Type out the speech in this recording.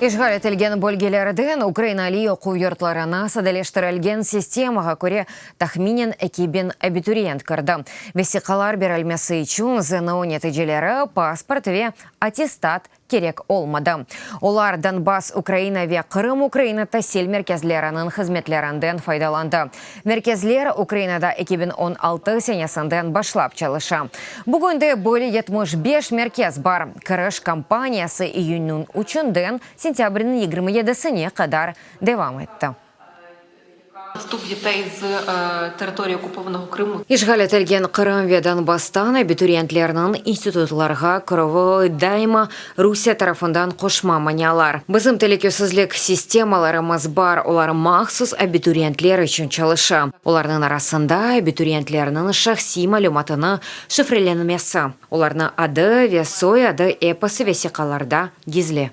İşğal etilgen bölgelerden Ukraina aliy oquv yurtlarına sadeleştirilgen sistemağa köre tahminen 2000 abituriyent kirdi. Vesiqalar berilmesi içün ZNO neticeleri, pasport ve attestat kerek olmadı. Olar Donbass Ukraina ve Qırım Ukraina tasil merkezleriniñ hızmetlerinden faydalandı. Merkezler Ukrainada 2016 senesinden başlap çalışa. Bugünde böyle 75 merkez bar. Kiriş kampaniyası iyünniñ üçünden sentâbrniñ 27-sine qadar devam etti. Vstup ditey z territoriyi okupovanого Krımu. İşğal etilgen Qırım ve Donbasstan abituriyentlerniñ institutlarğa kirüvi daima Rusiye tarafından qoşma manialar. Bizim telükesizlik sistemalarımız bar, olar mahsus abituriyentler içün çalışa. Olarnıñ arasında abituriyentlerniñ şahsiy malümatını şifrelenmesi, olarnıñ adı ve soyadı episi vesiqalarda gizli.